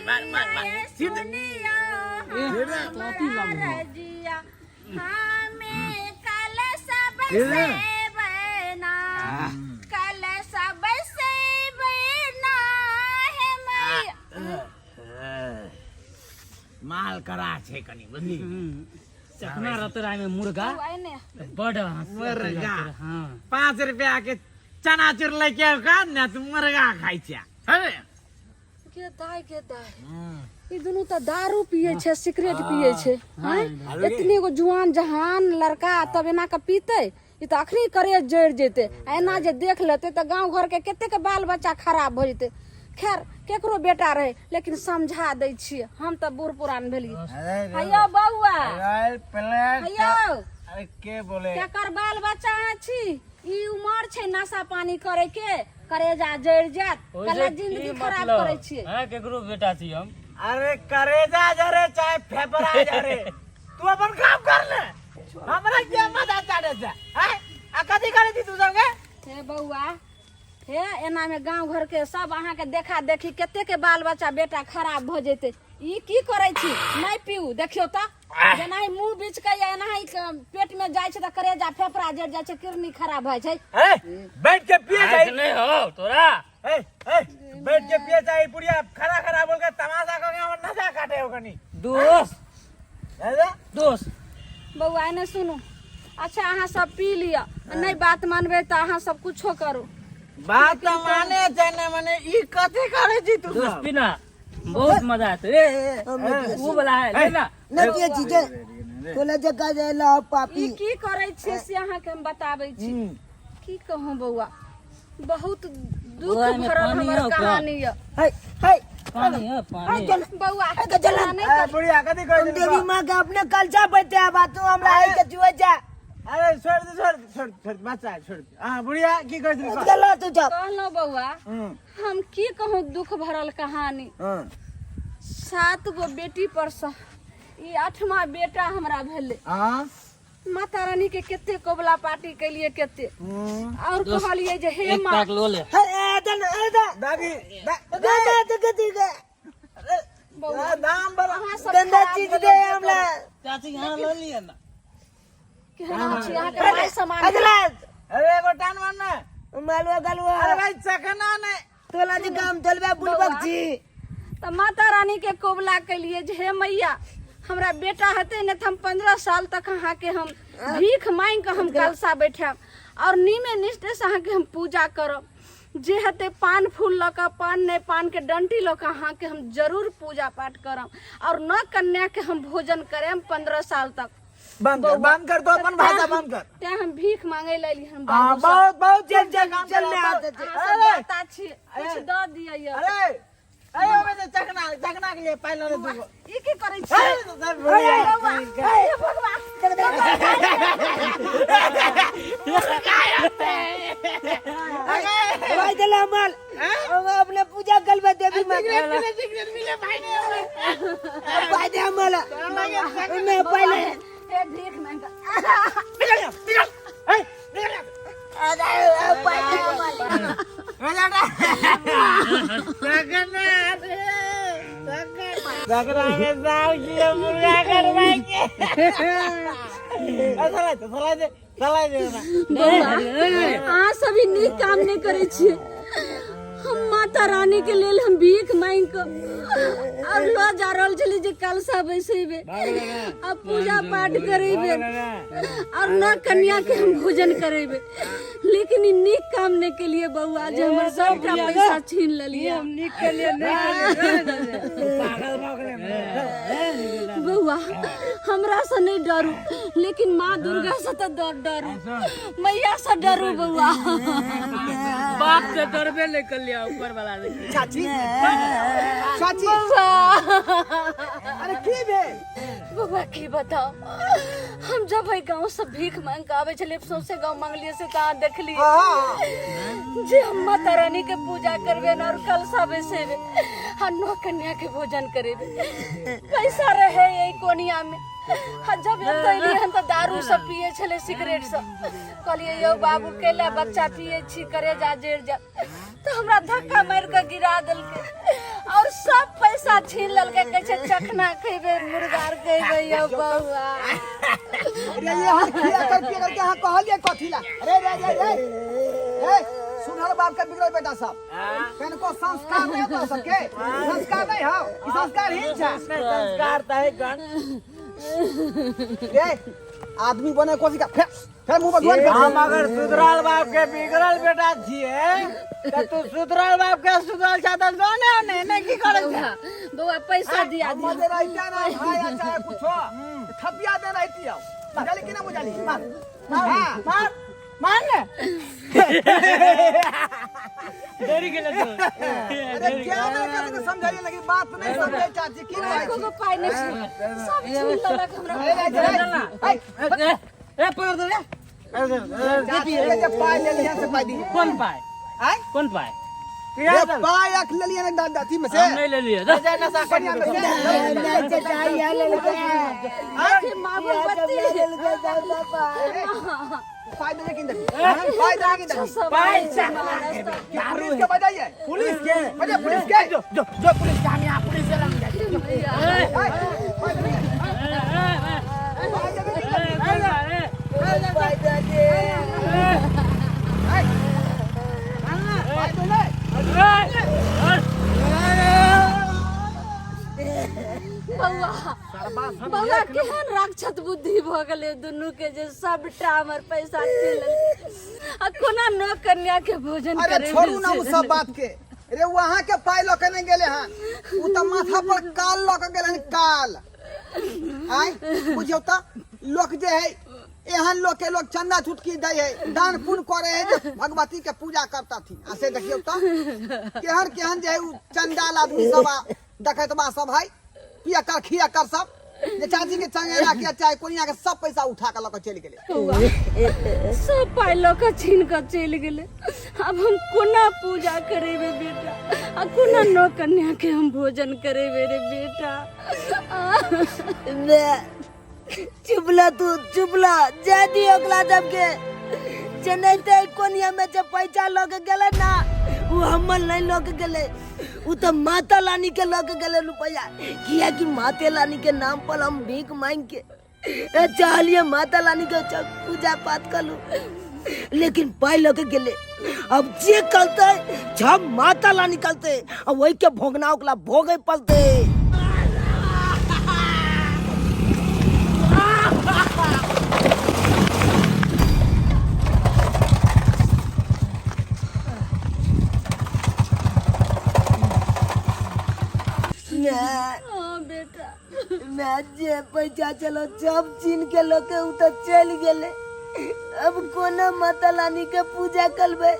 मार मार मार सीधे सुनियो सीधे। हमार रजिया हमें कल सब सीधे। से बना कल सब से बना है मैया। माल करा छै कनी बुझली चखना रहते रहा में मुर्गा तू आइ ने बड हंसी मुर्गा। हाँ 5 रुपया के चनाचूर लैके औका ने तू मुर्गा खाइ छै अरे के दाय के दाय, ई दुनू तऽ दारू पिए छै, सिगरेट पिए छै। हैं, एतने गो जुआन जहान लड़का तब एना के पीते? ई तऽ अखनी करेज जरि जेतै। आ एना जे देख लेतै तऽ गाँव घर के कते के बाल बच्चा खराब भऽ जेतै। खैर, केकरो बेटा रहे, लेकिन समझा दै छियै, हम तऽ बूढ़ पुरान भेलियै। हैयो बौआ, हैयो। अरे के बोले? केकर बाल बच्चा अहाँ छी? ई उमर छै नशा पानी करे के? करेजा जरि जायत। ओहिसे कला की जिंदगी खराब मतलब? करै छियै। हैं, केकरो बेटा छी हम? अरे करेजा जरे चाहे फेफड़ा जरे, तू अपन काम कर ले, हमरा के मजा चाटे छै हैं? आ कथी करे छी तू सब के? हे बौआ हे, एना में गांव घर के सब अहाँ के देखा देखी कते के बाल बच्चा बेटा खराब भऽ जेतै। ई की करै छी? नहि पीऊ। देखियौ तऽ जेनाही मुंह बीच के या एनाही पेट में जाइ छै तऽ करेजा फेफड़ा जरि जाइ छै, किडनी खराब भऽ जाइ छै। ए, बैठ के पिए जाई। आँखि नहि हौ तोरा? ए ए, बैठ के पिए जाई। पुड़िया खड़ा खड़ा बोल के तमाशा कर के हमर नशा काटे हो कनी। दोस्त। अरे। दोस्त। बौआ, एने सुनू। अच्छा, अहाँ सब पी लिअ। नहि बात मानबै तऽ अहाँ सब कुछो करू। बात तऽ माने छै ने मने, ई कथी करे छी तू दोस्त सब? पीना, बहुत मजा आते। ए, ए, ए, वो वाला है, ले ना। नहीं पिए छी जे तोला जगह जाइला पापी। ई की करै छियै से अहाँके हम बताबै छी। की कहूँ बौआ, बहुत दुख बौआ, एहिमे भरल पानी हमर हौ का? कहानी यऽ। है है। पानी है, पानी। बौआ, ए, चला। एना नहि ए कर। बुढ़िया, कथी कहै हम छी? देवी माँ के अपने कलचा बैठे आबा, तू हमरा है के जुए जा। अरे छोड़ दे, छोड़ दे, छोड़ दे, छोड़ दे, बच्चा है, छोड़ दे। हाँ बुढ़िया, की कहै छी? चला तू जा। कहलहुँ बौआ, हम की कहूँ दुख भरल कहानी। सात गो बेटी पर से ई आठमा बेटा हमरा भेलै। माता रानी के कते कबला पार्टी केलिए कते और कहलिए जे हे एक माँ पैक लो ले। है ए दन ए दन। दादी दे दे दे दे दे दे। बौआ, दाम बड़ा अहाँ सब गंदा खराब चीज भेलै दे जे हमरा। चाची, यहाँ लो लिए ना। केहन छी अहाँके माय समान? अगला। अरे एगो टान मार ना। मालवा गलवा। अरे भाई, चखना नहीं। तोला जी काम चलबे बुलबक छी। तऽ माता रानी के कबुला केलिए जे हे मैया, हमरा बेटा हेतै ने तऽ हम 15 साल तक अहाँके हम भीख मांगि कऽ हम कलशा बैठायब और नीमे निष्ठे से अहाँके हम पूजा करब। जे हेतै पान फूल लऽ कऽ, पान नहि पानके डंटी लऽ कऽ अहाँके हम जरूर पूजा पाठ करब और नौ कन्याके हम भोजन करायब 15 साल तक। बंद कर, बंद कर तो अपन भाषा बंद कर। तें हम भीख मांगे लए एलियै हन। हाँ। बाबू सब। बहुत बहुत चल चल काम चल चल ले आते छे। अहाँ सब अरे दाता छी, किछु दऽ दिअ यौ। अरे अरे, ओमे से चखना, चखना के लिए पाइल ले दूगो। ई की करै छी? अरे। बौआ, हे भगवान। भाई दला माल, हम अपने पूजा करबे देवी माँ के। सिगरेट मिले भाई ने। भाई दे हमारा मैं पहले। हे भीख मांग कऽ। निकल जा, निकल, ए निकल जा। अरे भाई दे हमारा। चखना रे, चखना में साल की मुर्गा करवाएंगे। चला दे, चला दे, चला दे ना। बौआ, अहाँ सब ई नीक काम नहि करै छियै। हम माता रानी के लेल हम भीख मांगि कऽ और लऽ जा रहल छली जे कलशा बैसेबै आ पूजा पाठ करेबै और नौ कन्या के हम भोजन करेबै, लेकिन ई नीक काम नहि केलिए बौआ, जे हमर सबटा पैसा छीन लेलिए। हम नीक के लिए नहीं के पागल भऽ गेलै। बौआ, हमरा से नहीं डरू, लेकिन माँ दुर्गा से तो डर डरू, मैया से डरू बौआ। बाप से डरबे नहीं कर लिया ऊपर वाला ने। चाची, चाची। बौआ। अरे की भेल? बौआ, की बताओ, हम जब एहि गाँव से भीख मांग के आबै छलियै, सौंसे गाँव मांगलियै, से तऽ अहाँ देखलियै जे हम माता रानी के पूजा करबै और कलशा बैसेबै आ नौ कन्या के भोजन करेबै। पैसा रहे एहि कोनिया में आ जब एतऽ एलियै हन तऽ दारू सब पिए छलै, सिगरेट सब। कहलियै, यौ बाबू, कैला बच्चा पिए छी? करेजा जरि जा। तऽ हमरा धक्का मारि कऽ गिरा देलकै और सब पैसा छीन लेलकै, कहै छै चखना खेबै, मुर्गा आर खेबै यौ बौआ। अरे ये हम खिया कर पिया करके अहाँ कहलिए कथी ला? अरे रे रे रे ए, सुनहर बाप के बिगड़ल बेटा सब, कनको संस्कार नहीं हो सबके, संस्कार नहीं हो, ई संस्कारहीन छै। संस्कार त है गण। रे आदमी बने कोशिश कर, फिर फिर मुंह पर धुआं फेंक। हम अगर सुधरल बाप के बिगड़ल बेटा छिए त तू सुधरल बाप के सुधरल छ त जो ने ने ने की करै छै? बौआ, बौआ पैसा दिया हम दिया। मजे रहते ना भाई, अच्छा है कुछो थपिया दे रहती हो, बुझाली कि ना बुझाली? मार हां मार मार ने। डरी गेलै तो। अरे क्या ना कर समझाइए लगी, बात नहीं समझे चाची की कहै एको छी? गो पाइ नहि छै, सब छीन लेलक हमरा। अरे रे रे ए, ए, पकड़ दे रे। चाची के जे पाइ लेलियै से पाइ दी। कोन पाइ? आय कोन पाइ? ये पाइ रख लेलियै ने दादा अथी में से। हम नहि लेलियै जा। बढ़िया में से। नहीं चाचा, ये लेलकै। अथी माँ भगवती। लेलकै सब पाइ। पाइ देले कि नहीं? पाइ देले कि नहीं? सब पाइ आयल छै महाराष्ट्र के। पुलिस के बजाइए, पुलिस के बजाइए पुलिस के। जो जो जो पुलिस के, हम यहाँ पुलिस के लग जाए। पाइ देले कि पाइ देले कि नहीं? पाइ दे दे। पाइ देले। बौआ, बौआ, केहन राक्षस बुद्धि भऽ गेलै दुनू के जे सबटा हमर पैसा छीन लेलकै, आ कोना नौ कन्या के भोजन अरे करेबै? छोड़ू ना से? उ सब बात के। रे वहां के पाइ लऽ के नहीं गेले हन, उ तऽ माथा पर काल लऽ के गेले हन, काल। आय बुझियौ तऽ लोक जे है, एहन लोक के लोग चंदा चुटकी दै है, दान पुण्य करे है, जे भगवती के पूजा करतथिन, आ से देखियौ तऽ केहन केहन जे है उ चंडाल आदमी सब आ डकैतबा सब है, पियकर खियकर सब जे चाची के चंगेरा के चाहे कोनिया के सब पैसा उठा के लऽ के चलि गेलै। बौआ, सब पाइ लऽ कऽ छीन कऽ चलि गेलै, आब हम कोना पूजा करेबै बेटा, आ कोना नौ कन्या के हम भोजन करेबै रे बेटा? मैं चुपला, तू चुपला जाय दी ओकरा सबके। चेन्नई कोनिया में जे पैसा लऽ के गेलै ना, उ हमर नहीं लऽ के गेलै, उ तऽ माता रानी के लऽ के गेलै रुपैआ, कियाकि माते रानी के नाम पर हम भीख मांग के ए चाहलिए माता रानी के पूजा पाठ करू, लेकिन पाइ लऽ के गेलै। अब जे करतै जब माता रानी करतै, आ ओहि के भोगना ओकरा भोगे पड़तै। मैं हाँ बेटा, मैं जे पैसा चलो सब छीन के लके उ तऽ चलि गेलै, अब कोना माता रानी के पूजा करबै,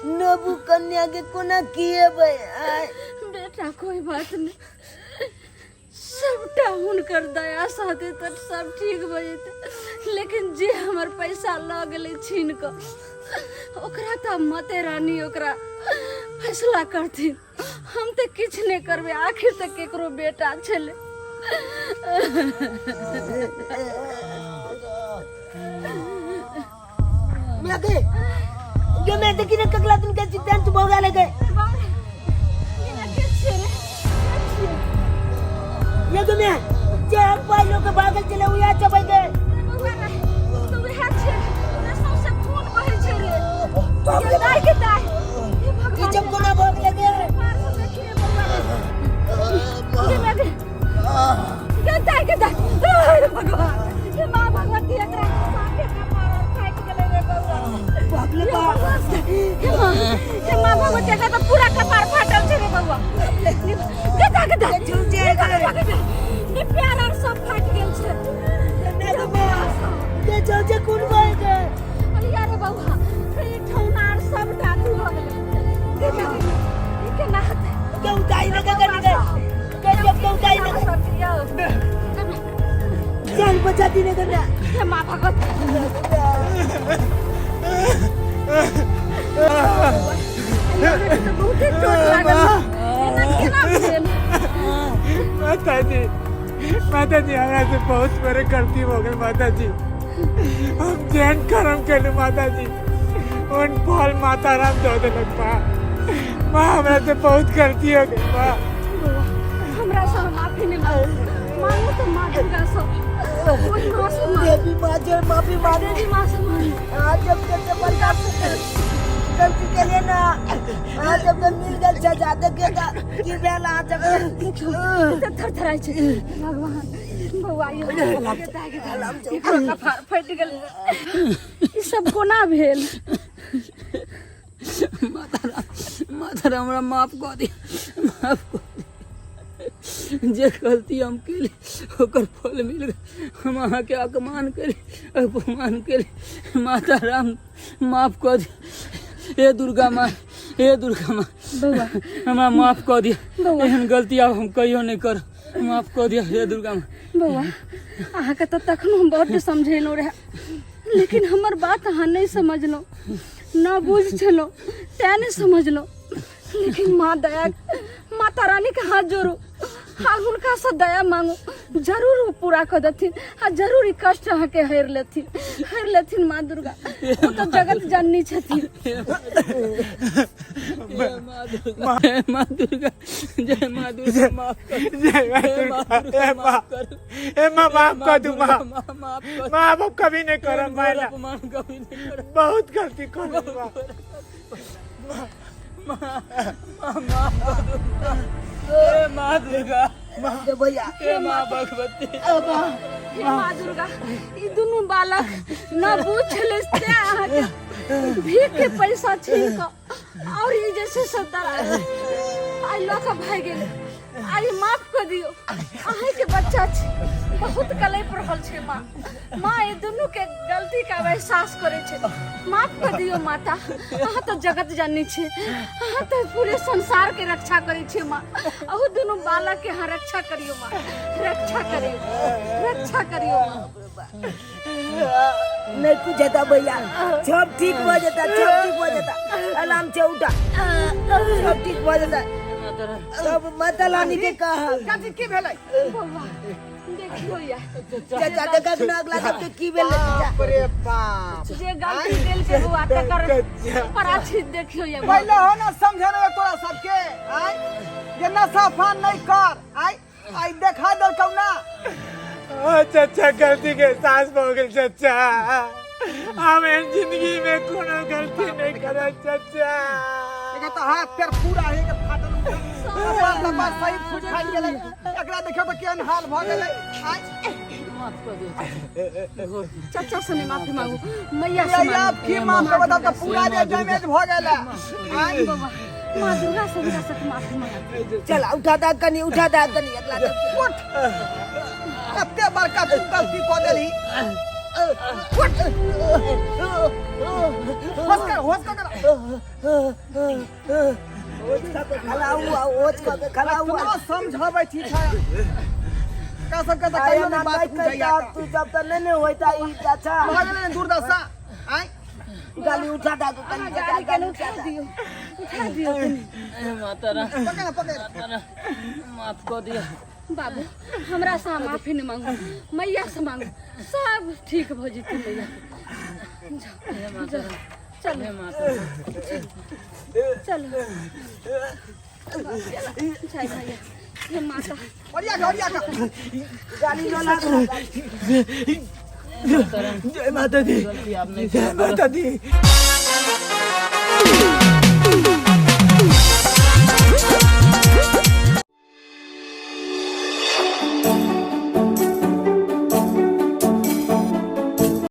नबू कन्या के कोना खिएबै? आय बेटा, कोई बात नहीं, सबटा हुनकर दया साथे तऽ सब ठीक भऽ जेतै, लेकिन जे हमर पैसा लऽ गेलै छीन कऽ, ओकरा तऽ माते रानी ओकरा फैसला करथिन, हम तऽ किछु नहि करबै। आखिर तऽ केकरो बेटा छलै। मैं गए जो मैं देखी ना कगला दिन के चिंतन भोगा ले गए। ये तो मैं जे हम पाई लोग के भागल चले उया चबे गए। ई जब कोना भोग लगे? बाप रे बाप। माँ भगवती, एकरा तऽ पूरा कपार फाटल छै रे बौआ। गदा गदा ने प्यार आर सब फाटि गेल छै। ये जो जे कोन भोग गए? अरे रे बौआ, ई ठौना आर सबटा अथी भऽ गेलै। ई केना हेतै? के उठाई ना के कर गए के जब के उठाई ना जान बचा दी ने करना। हे माँ भगवती, बहुते चोट लागल, एना केना भेल? माता जी, माता जी, हमरा से बहुत बड़े गलती हो गई माता जी। हम जैन कर्म केलू माता जी, उन फल माता राम दऽ देलक। माँ, माँ, हमरा से बहुत गलती हो गई माँ। बौआ, हमरा हुनका से ओहि माँ से मांगू। देवी माँ जे माफी मांगू। देवी माँ से मांगू। आज जब के जबरदस्त गलती के लिए ना, आज जब के मिल गेल सजा देखिएगा की भेल अहाँ जब। देखियौ कते थरथराइ छै। भगवान, बौआ, ई एकरो कपार फटि गेल। ई सब कोना भेल? माता राम, माता राम, हमरा माफ कऽ दिअ, माफ कऽ दिअ। जे गलती हम केली ओकर फल मिल गेल। हम अहाँके अपमान केली, अपमान केली। माता राम, माफ कऽ दिअ। हे दुर्गा माँ, हे दुर्गा माँ। बौआ। हमरा माफ कऽ दिअ। बौआ। एहन गलती आब हम कहियो नहि करब। माफ कऽ दिअ, हे दुर्गा माँ। बौआ, अहाँके तऽ तखनो हम बड्ड समझेलहुँ रहए, लेकिन हमर बात अहाँ नहि समझलहुँ। न बुझ छलहुँ तेँ नहि समझलहुँ, लेकिन माँ दया, माता रानीके हाथ जोड़ू आ हुनकासँ दया मांगू, जरूर ओ पूरा कऽ देथिन आ जरूर ई कष्ट अहाँके हरि लेथिन, हरि लेथिन माँ दुर्गा। ओ तऽ जगत जननी छथिन। हे माँ दुर्गा, हे माँ दुर्गा, जय माँ दुर्गा, माफ कर। जय माँ हे दुर्गा, माँ दुर्गा, हे माँ, माफ कर। हे माँ, माफ कर दू माँ। माँ, माफ कर। माँ, अब कभी नहीं करब। घोर माँ, अपमान कभी नहीं करब। बहुत गलती कर माँ। माँ, माँ, माफ कर दू माँ। हे माँ दुर्गा। जे भैया। हे माँ भगवती। हे माँ दुर्गा, ई दुनू बालक न बुझले से अहाँके भीख के पैसा छीन कऽ और ई जे छै से आइ लऽ कऽ भागि गेलै। आइ माफ कऽ दियौ, अहाँके बच्चा छै, बहुत कलपि रहल छै माँ। माँ ई दुनू के गलती के आब एहसास करै छै। माफ कऽ दियौ माता, अहाँ तऽ जगत जननी छी, अहाँ तऽ पूरे संसार के रक्षा करै छी माँ। अहू दुनू बालक के अहाँ रक्षा करियौ माँ, रक्षा करियौ, रक्षा करियौ माँ। नहीं कुछ हेता भैया, सब ठीक भऽ जेता, सब ठीक भऽ जेता। आराम से उठा, सब ठीक भऽ जेता। सब माता रानी के कहल। चाची, की भेलै? बौआ, देखियौ या। चाचा, देखक ना अगला सबके की भेलै चाचा। बाप रे बाप। जे गलती केलकै बौआ तकर पराछित देखियौ या। पहिले हो ना समझेने तोरा सबके आय जे नशा फान नहीं कर, आय आइ देखा देलकौ ना। ओ चाचा, गलती के एहसास भऽ गेल चाचा। हम एहन जिंदगी में कोनो गलती नहीं करब चाचा। एकर तऽ हाथ पैर पूरा हे के फाटल उटल, कपार तपार सही फूट फाटि गेलै। एकरा देखियौ तऽ केहन हाल भऽ गेलै आय। माफ कऽ दियौ। चाचा से नहीं माफी मांगू, मैया से ये मांगू। आब की माफ करबै? तब तऽ पूरा जे डैमेज भऽ गेलै आय। बौआ, माँ दुर्गा से हुनका से माफी मांगू। चल, उठा दा कनी, उठा दा कनी अगला सबके। उठ, कते बड़का तू गलती कऽ देलही। उठ, होश कर, होश कर। ओच खा के खला हुआ, ओच खा के खला हुआ। कतना समझाबै छी छाया का सबके तऽ कहियो आया नहि ना बात नहीं बुझैया। करता तू जब तक नहीं नहीं होता ई चाचा। भऽ गेलै ने दुर्दशा आय। गाली उठा दा कनी चाचा। गाड़ी के गाली उठा दियौ, उठा दियौ कनी। हे माता राम। पकड़ ना, पकड़। माता राम, माफ कऽ दिअ। बाबू, हमरा से अहाँ माफी नहीं मांगू, मैया से मांगू, सब ठीक भऽ जेतै मैया। जाओ जाओ, चलो। हे माता राम। चलो जय मैया, हे माता। ओरिया के, ओरिया के। गाली न लाग। जय माता दी। गलती आब नहीं जय माता दी।